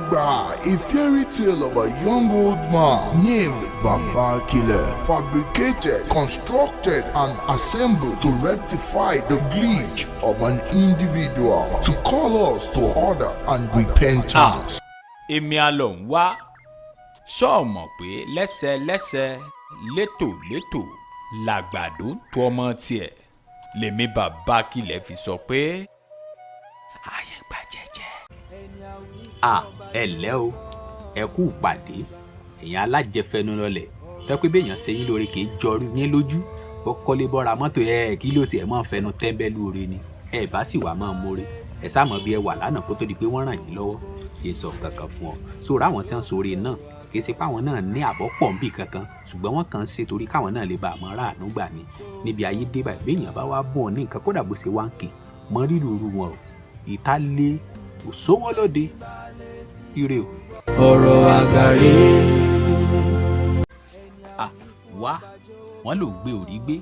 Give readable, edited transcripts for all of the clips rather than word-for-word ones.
Àgbà, a fairy tale of a young old man named Baba Akile, fabricated, constructed, and assembled to rectify the glitch of an individual, to call us to order and repentance. Èmi àlọ́ ń wá ṣọ́ọ̀mọ̀ pé lẹ́sẹ̀lẹ́sẹ̀, létòlétò làgbàdo ń tó ọmọ tiẹ̀. Lèmi Bàbá Akilẹ̀ fi sọ pé ayé gba jẹ́jẹ́. À, ẹ ǹlẹ́ o, ẹ kú ìpàdé. Èèyàn alájẹfẹnulọlẹ̀ tẹ́ pé béèyàn ṣe yín lóore kì í jọrú yín lójú. Bó kọ́lé, bọ́ra mọ́tò, ẹ kí ló sì ẹ̀ máa fẹnu tẹ́ńbẹ́lú oore ni. Ẹ bá sì wà máa mórí ẹ sáà mọ̀ bí ẹ wà lánàá kó tó di pé wọ́n ràn yín lọ́wọ́. Kì í sọ kankan fún ọ sórí àwọn tí wọ́n sóore náà, kì í ṣe pé àwọn náà ní àbọ̀ pọ̀ nbì kankan, ṣùgbọ́n wọ́n kàn ń ṣe torí káwọn náà lè bá àmọ́ ráàánú gbà ní níbi ayé dé báyìí. Béèyàn bá wá bọ̀ ní nǹkan, kódà bó ṣe wá ń kè mọ́ rírì irú wọn o. Ìta lé kò sówó lóde. Ire o. Ọ̀rọ̀ àgbà rèé. À wá, wọ́n ló gbé òrí gbé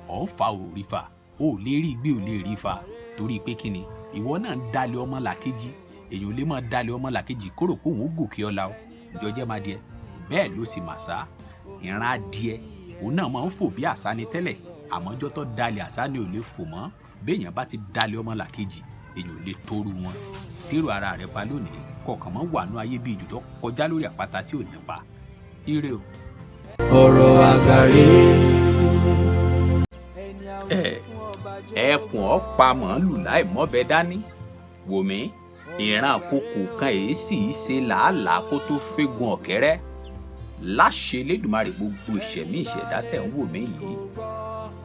ọ̀ ń fa òrí fà, ó lè rí gbé, ò lè rí fà, torí pé kí ni ìwọ náà ń dalẹ̀ ọmọ làkejì. Èèyàn ò lè máa dalẹ̀ ọmọ làkejì kó rò pé òun ó gòkè ọ̀la o. Ìjọjẹ́ máa díẹ̀ bẹ́ẹ̀ ló sì mà sá. Ìran adìẹ òun náà máa ń fò bí àṣá ni tẹ́lẹ̀, àmọ́ ọjọ́ tó dalẹ̀ àṣá ni ò lè fò mọ́. Béèyàn bá ti dalẹ̀ ọmọ làkejì, èèyàn ò lè tóru wọn. Tèrò ara rẹ̀ pa lónìí kọ̀ọ̀kan mọ́ wà nú ayé bí ìjù tó kọjá lórí àpáta tí ò nípa. Ire o. Ọ̀rọ̀ àgbà rèé. Ẹ ẹkùn ọ̀pá màálù láì mọ́bẹ dání. Wòmí, ìran àkókò kan èyí sì í ṣe làálàá kó tó fẹ́gun ọ̀kẹ́rẹ́. Láṣẹ Elédùmarè, gbogbo ìṣẹ̀mí ìṣẹ̀dá tẹ̀ ń wò mí yìí,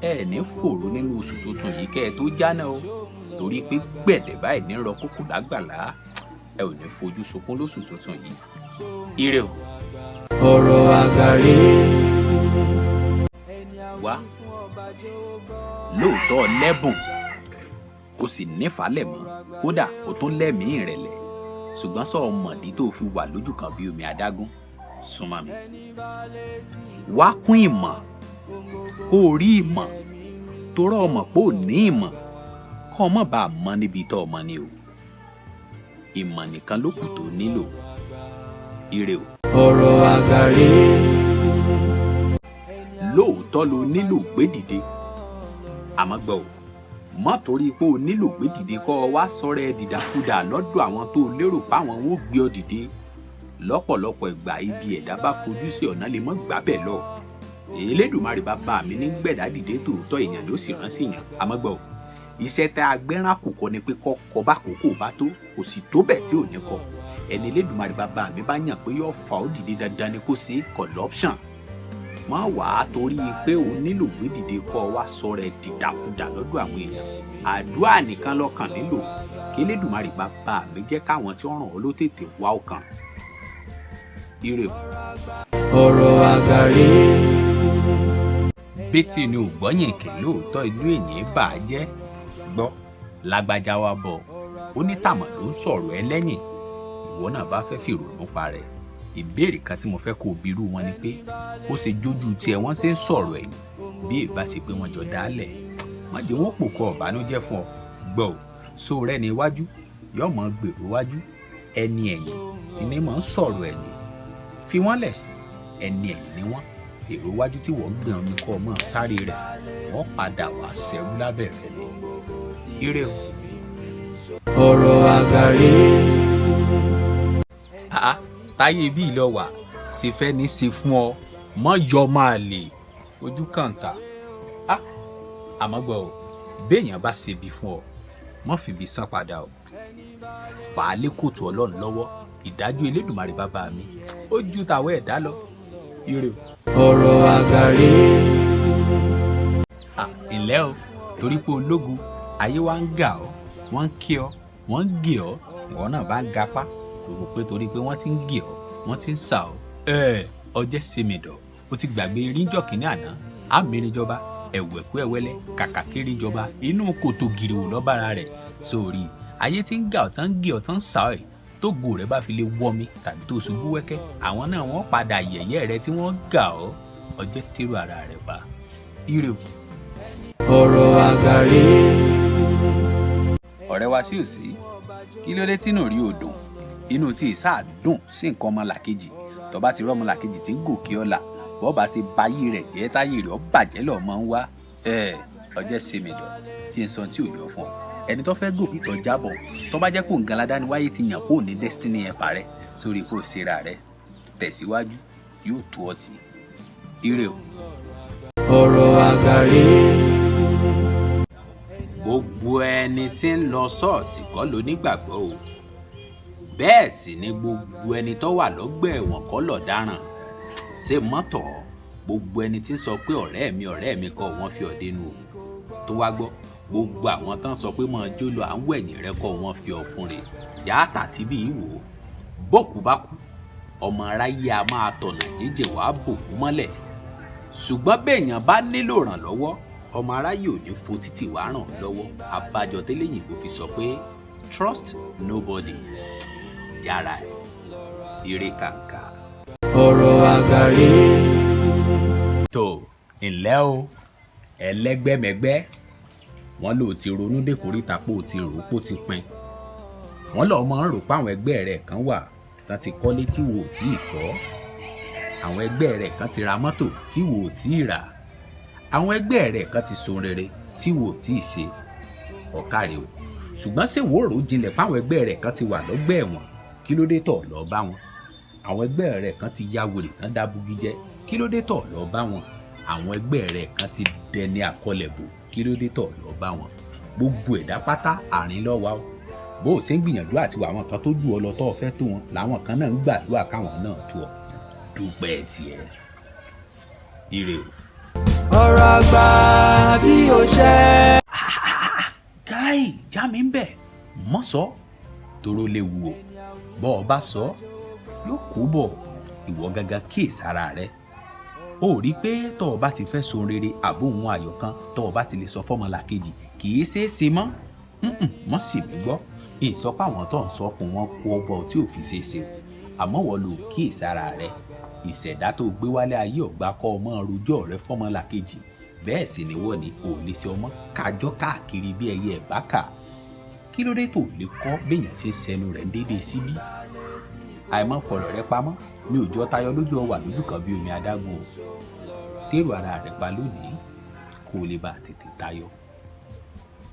ẹ ní fòrò nínú oṣù tuntun yìí kẹ́ ẹ tó jánà o, torí pé gbẹ̀dẹ̀ báyìí ní rọ kókò lágbàlá. Ẹ ò ní fojú sunkún lóṣù tuntun yìí. Ire o. Ọ̀rọ̀ àgbà rèé. Wá, lóòótọ́ lẹ́bùn, ó sì nífàálẹ̀ mọ́, kódà ó tún lẹ́mìí ìrẹ̀lẹ̀, ṣùgbọ́n sọ mọ̀dí tó fi wà lójú kan bí omi adágún? Súnmọ́ mi, wá kún ìmọ̀ kó o rí ìmọ̀, torọ́ ọmọ pé ò ní ìmọ̀ kọ́ ọmọ bá a mọ níbi tó ọmọ ni o. Ìmọ̀ nìkan ló kù tó nílò. Ire o. Ọ̀rọ̀ àgbà rèé. Lóòótọ́ ló nílò gbédìde, àmọ́ gbọ́ o, mọ́ torí pé o nílò gbédìde kọ́ ọ wá sọ̀rọ̀ ẹ dìdàkudà lọ́dọ̀ àwọn tó o lérò páwọn ò gbé ọ dìde. Lọ́pọ̀lọpọ̀ ìgbà, ibi ẹ̀dá bá fojú sí, ọ̀nà lè mọ́ gbábẹ̀ lọ. Elédùmarè bàbá mi ní gbẹ̀dá dìde tòótọ́, èèyàn ló sì rán sí yàn. Àmọ́ gbọ́ o, iṣẹ́ tá a gbẹ́ràn àkùkọ ni pé kọ́kọ́ bá kókó bá tó, kò sì tó bẹ̀ tí ò ní kọ. Ẹni Elédùmarè bàbá mi bá yàn pé yóò fà ó dìde, dandan ni kó sí corruption. Má wàá torí pé o nílò gbédìde kọ́ ọ wá sọ̀rọ̀ ẹ̀ dìdàkudà lọ́dọ̀ àwọn èèyàn. Àdúrà nìkan lọ́kàn nílò kí Elédùmarè bàbá mi jẹ́ káwọn tí ó ràn ọ́ ló tètè wá ọkàn. Ire o. Ọ̀rọ̀ àgbà rèé. Bẹ́tì ni ò gbọ́yìn kì lóòótọ́, inú èyàn bà á jẹ́. Gbọ́, lágbájá wa bọ̀, ó ní tàmọ̀ ló ń sọ̀rọ̀ ẹ lẹ́yìn. Ìwọ náà bá fẹ́ fìrònú pa rẹ̀, ìbéèrè kan tí mo fẹ́ kó o birú wọn ni pé ó ṣe jójú tiẹ̀ wọ́n ṣe ń sọ̀rọ̀ ẹ̀yìn bí ìbá ṣe pé wọ́n jọ dálẹ̀. Má jẹ́ wọ́n pòkọ ọ̀bánújẹ́ fún ọ. Gbọ́ ò so rẹ ní iwájú yóò mọ gbèrò wájú, ẹni ẹ̀yìn ìní mọ̀ ń sọ̀rọ̀ ẹ̀yìn. Fi wọ́n lẹ̀, ẹni ẹ̀yìn ni wọ́n. Èrò wájú tí wọ́n gbìn ọ́ ní kọ́ ọ mọ́ sáré rẹ̀, wọ́n padà wá sẹ́rú lábẹ́ rẹ̀ ni. Ire o. Ọ̀rọ̀ àgbà rèé. Àá táyé bí ìlọ wà ṣe fẹ́ ní ṣe fún ọ, mọ́ yọ máa lè ojú kàǹkà. Àmọ́ gbọ́ o, béèyàn bá ṣe bí fún ọ, mọ́ fìbí san padà o. Fà á lé kóòtù Ọlọ́run lọ́wọ́. Ìdájọ́ Elédùmarè bàbá mi ó ju tàwọn ẹ̀dá lọ. Ire o. Ọ̀rọ̀ àgbà rèé. À ǹlẹ́ o, torí pé ológo ayé wa ń gà ọ́, wọ́n ń kí ọ, wọ́n ń gè ọ́, ìwọ náà bá ń gapá rò pé torí pé wọ́n ti ń gè ọ́, wọ́n ti ń sà ọ́, ẹ ọjẹ́ sèmìdọ̀. Ó ti gbàgbé eríjọ́ kìíní àná àmìrìnjọba ẹ̀wẹ̀kú ẹ̀wẹ́lẹ́ kàkà kéríjọba inú kòtò gìrìwò lọ́bàrà rẹ̀ sórí ayé tí ń gà ọ́, tán ń gè ọ́, tán ń sà ọ́ ẹ̀. Tógo rẹ̀ bá fi lè wọmi tàbí tó ṣubú wẹ́kẹ́, àwọn náà wọ́n padà yẹ̀yẹ́ rẹ tí wọ́n gà ọ́. Ọjẹ́ tẹ́rù ara rẹ̀ pa. Ire o. Ọ̀rọ̀ àgbà rèé. Ọ̀rẹ́ wa, sí òsì, kí ló dé tínú rí odò? Inú tí ìsáà dùn sí nǹkan ọmọlàkejì. Tó bá ti rí ọmọlàkejì tí ń gòkè ọ̀la, bọ́ bá ṣe bayé rẹ̀ jẹ́, táyé rẹ̀ ó bàjẹ́ lọ́ọ́ mọ́ ń wá. Ẹ ọjẹ́ ṣe mi dọ̀ tí n sọ tí ò yọ fún ọ. Ẹni tó fẹ́ gòkè tó jábọ̀, tó bá jẹ́ kó nǹkan aládàáni wáyé ti yàn kó ní destiny ẹ̀ parẹ́ sórí kó ṣera rẹ̀ tẹ̀síwájú, yóò tó ọ tì. Ire o. Ọ̀rọ̀ àgbà rèé. Gbogbo ẹni tí ń lọ ṣọ́ọ̀ṣì kọ́ ló nígbàgbọ́ o. Bẹ́ẹ̀ sì ni gbogbo ẹni tó wà lọ́gbà ẹ̀wọ̀n kọ́ lọ̀daràn. Ṣé mọ́tọ̀? Gbogbo ẹni tí ń sọ pé ọ̀rẹ́ mi, ọ̀rẹ́ mi kọ́ wọ́n fi ọ̀dẹ́nu o. Tó wá gbọ́, gbogbo àwọn tán sọ pé mọ́ jó lọ à ń wẹ̀yìn rẹ kọ́ wọ́n fi ọ̀fun rè yáàtà tí bí wò ó. Bókú bá kú, ọmọ aráyé a máa tọ̀nà jíjìn wàá bòkú mọ́lẹ̀. Ṣùgbọ́n béèyàn bá nílò ìrànlọ́wọ́, ọmọ aráyé ò ní fo títì wá ràn lọ́wọ́. Abájọ tẹ́lẹ̀yìnbó fi sọ pé trust nobody, jára ẹ̀. Ire kàǹkà. Ọ̀rọ̀ àgbà rèé. Tó ǹlẹ́ o, ẹlẹ́gbẹ́mẹgbẹ́, wọ́n lò ti ronú dé kòríta pò ti rò pò ti pin. Wọ́n lọ́ọ́ máa ń rò pé àwọn ẹgbẹ́ rẹ̀ kan wà tán ti kọ́lé tí wò ó tí ì kọ́, àwọn ẹgbẹ́ rẹ̀ kan ti ra mọ́tò tí wò ó tí ì rà, àwọn ẹgbẹ́ rẹ̀ kan ti so rere tí wò ó tí ì ṣe. Ọ̀kàrẹ̀ o. Ṣùgbọ́n ṣé wò ó rò jinlẹ̀ páwọn ẹgbẹ́ rẹ̀ kan ti wà lọ́gbà ẹ̀wọ̀n? Kí ló dé tọ̀ lọ́ọ́ bá wọn? Àwọn ẹgbẹ́ rẹ̀ kan ti ya wèrè tán dábúgí jẹ́. Kí ló dé tọ̀ lọ́ọ́ bá wọn? Àwọn ẹgbẹ́ rẹ̀ kan ti dẹni àkọlẹ̀bò. Kí ló dé tọ̀ lọ́ọ́ bá wọn? Gbogbo ẹ̀dá pátá, àárín lọ́wọ́ o. Bó o ṣe ń gbìyànjú àti wà, àwọn kan tó jù ọ lọ tó o fẹ́ tó wọn làwọn kan náà ń gbàdúrà káwọn náà tó ọ. Dúpẹ́ tiẹ̀. Ire o. Ọ̀rọ̀ àgbà bí ó ṣe. Káì já mi ń bẹ̀ mọ́ sọ toró léwu o. Bọ́ ọ bá sọ, yóò kó bọ̀ ìwọ gangan. Kíyèsára rẹ. Ó rí i pé tọ́ ọ bá ti fẹ́ so rere àbó òun ayọ̀ kan, tọ́ ọ bá ti lè sọ fọ́mọlàkejì, kì í ṣeé ṣe mọ́. Mọ́ sì mí gbọ́, ìsọ pé àwọn tó ń sọ fún wọn kó ọbọ tí ò fi ṣeé ṣe o. Àmọ́ wọ́n lò kíyèsára rẹ. Ìṣẹ̀dá tó gbé wálé ayé ọ̀gbà kọ́ ọmọ rojọ́ rẹ fọ́mọlàkejì. Bẹ́ẹ̀ sì ni wọ́n ní ò lè ṣe ọmọ kájọ́ káàkiri bí ẹyẹ ẹ̀bákà. Kí ló dé tó lè kọ́ béèyàn ṣe ń sẹnu rẹ̀ ń déédéé síbí? Àìmọ́ fọ̀rọ̀ rẹ pamọ́ mi ò jọ tayọ lójú ọ wà lójú kan bí omi adágún o. Tèrò ara rẹ pa lónìí kó o lè bá tètè tayọ.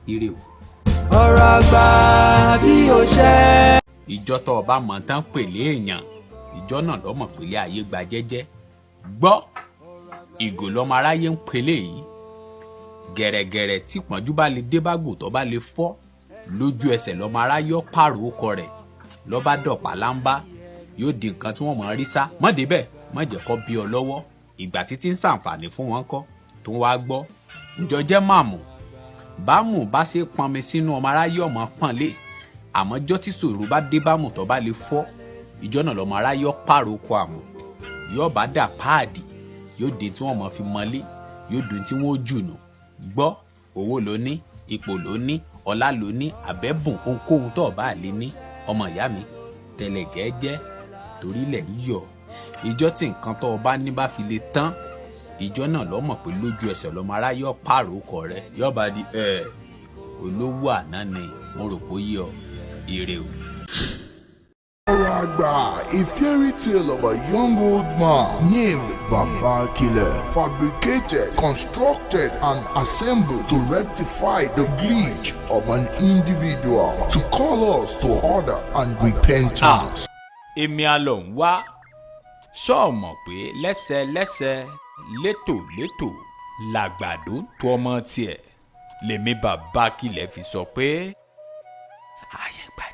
Ire o. Ọ̀rọ̀ àgbà bí ó ṣe. Ìjọ tó o bá mọ̀ tán pèlé èèyàn, ìjọ náà lọ́mọ̀ pèlé ayé gba jẹ́jẹ́. Gbọ́, ìgò lọ́mọ aráyé ń pèlé yìí. Gẹ̀rẹ́gẹ̀rẹ́ tí pọ́njú bá lè dé bá gò, tó bá lè fọ́ lójú ẹsẹ̀, lọ́mọ aráyé ó pààrọ̀ ọkọ rẹ̀ lọ́ba dọ̀pá láńbá, yóò di nǹkan tí wọ́n mọ̀ rí sá. Mọ́ débẹ̀, mọ́ jẹ́ kó bí ọ lọ́wọ́. Ìgbà títí ń sàǹfààní fún wọn kọ́ tó ń wá gbọ́ ǹjọ́ jẹ́ màmù bámù bá ṣe pọnmi sínú, ọmọ aráyé ọmọ pọ́nlé. Àmọ́ jọ́ tí sòrò bá dé bámù, tó bá lè fọ́, ìjọ náà lọ́mọ aráyé ó pààrọ̀ ọkọ àmọ́ yóò bá dà páàdì, yóò di tí wọ́n mọ̀ fi mọ́lé, yóò dùn tí wọ́n jùnù. Gbọ́, owó ló ní, ipò ló ní, ọlá ló ní, àbẹ́bùn, ohunkóhun tó o bá lè ní, ọmọ ìyá mi, tẹ̀lẹ̀ jẹ́jẹ́ torílẹ̀ yíyọ. Ìjọ tí nǹkan tó o bá ní bá fi lè tán, ìjọ náà lọ́mọ̀ pé lójú ẹsẹ̀ lọ́mọ aráyé ó pààrọ̀ ọkọ rẹ, yóò bá di ẹ olówó àná ni. Mo rò pé ó yé ọ. Ire o. Ọ̀rọ̀ àgbà, a fairy tale of a young old man named Baba Kile, fabricated, constructed, and assembled to rectify the glitch of an individual, to call us to order and repentance. Èmi àlọ́ ń wá ṣọ́ọ̀mọ̀ pé lẹ́sẹ̀lẹ́sẹ̀, létòlétò làgbàdo ń tó ọmọ tiẹ̀. Lèmi Bàbá Kílẹ̀ fi sọ pé ayé gba.